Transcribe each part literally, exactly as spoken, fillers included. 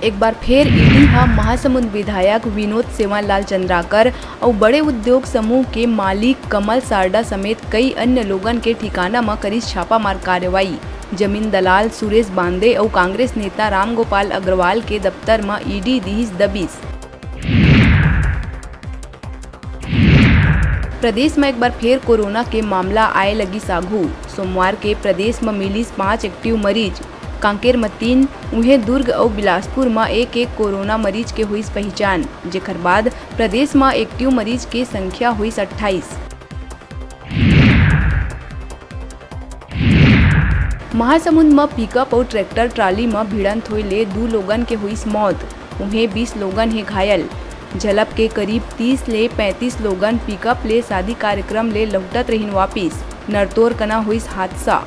एक बार फेर ईडी ह महासमुंद विधायक विनोद सेवालाल चंद्राकर अउ बड़े उद्योग समूह के मालिक कमल सारडा समेत कई अन्य लोगन के ठिकाना म करिस छापामार कार्रवाई। जमीन दलाल सुरेश बांदे अउ कांग्रेस नेता रामगोपाल अग्रवाल के दफ्तर म ईडी दिहिस दबिश। प्रदेश म एक बार फेर कोरोना के मामला आए लगिस आघू। सोमवार के प्रदेश म मिलिस पांच एक्टिव मरीज, कांकेर म तीन, उहें दुर्ग अउ बिलासपुर म एक-एक कोरोना मरीज के होइस पहिचान, जेखर बाद प्रदेश म एक्टिव मरीज के संख्या होइस अट्ठाईस। महासमुंद म पिकअप अउ ट्रैक्टर ट्राली म भिड़ंत होए ले दू लोगन के होइस मौत, उहें बीस लोगन हे घायल। झलप के करीब तीस ले पैंतीस लोगन पिकअप ले शादी कार्यक्रम ले लहुटत रहिन वापिस, नरतोर कना होइस हादसा।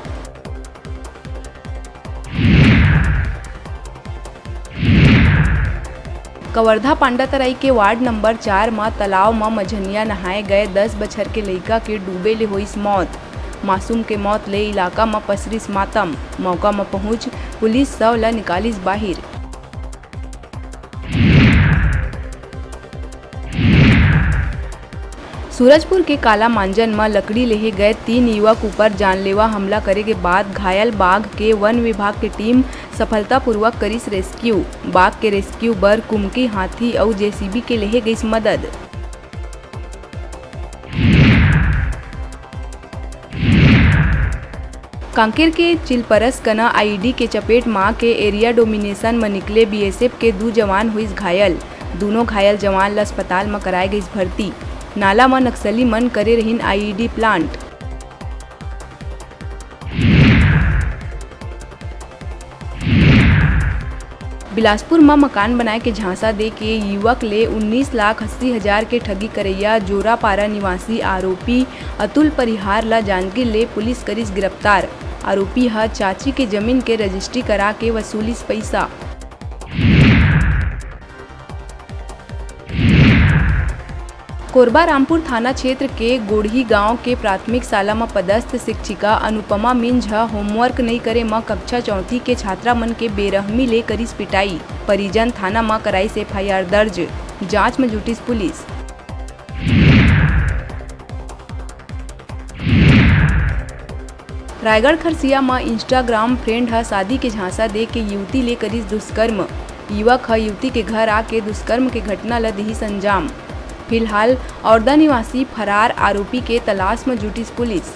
कवर्धा पांडातराई के वार्ड नंबर चार म तालाब म मझनिया नहाए गए दस बछर के लइका के डूबे ले होइस मौत। मासूम के मौत ले इलाका म पसरिस मातम। मौका म पहुंच पुलिस शव ल निकालिस बाहिर। सूरजपुर के काला मांजन म लकड़ी लेहे गए तीन युवक ऊपर जानलेवा हमला करे के बाद घायल बाघ के वन विभाग के टीम सफलतापूर्वक करिस रेस्क्यू। बाघ के रेस्क्यू बर कुमकी हाथी अउ जेसीबी के लेहे गइस मदद। कांकेर के चिलपरस कना आईईडी के चपेट म आके एरिया डोमिनेशन म निकले बीएसएफ के दू जवान होइस घायल। दूनों घायल जवान ल अस्पताल म कराए गइस भर्ती। नाला म नक्सली मन करे रहिन आईईडी प्लांट। बिलासपुर म मकान बनाए के झांसा दे के युवक ले उन्नीस लाख अस्सी हजार के ठगी करइया जोरापारा निवासी आरोपी अतुल परिहार ल जांजगीर ले पुलिस करिस गिरफ्तार। आरोपी ह चाची के जमीन के रजिस्ट्री करा के वसूलिस पइसा। कोरबा रामपुर थाना क्षेत्र के गोड़ही गांव के प्राथमिक शाला म पदस्थ शिक्षिका अनुपमा मिंज ह होमवर्क नइ करे म कक्षा चौथी के छात्रा मन के बेरहमी ले करिस पिटाई। परिजन थाना म कराइस एफआईआर दर्ज। जांच म जुटिस पुलिस। रायगढ़ खरसिया म Instagram friend ह शादी के झांसा दे के युवती ले करिस दुष्कर्म। युवक ह युवती के घर आके दुष्कर्म के घटना ल दिहिस अंजाम। फिलहाल औरदा निवासी फरार आरोपी के तलाश म जुटिस पुलिस।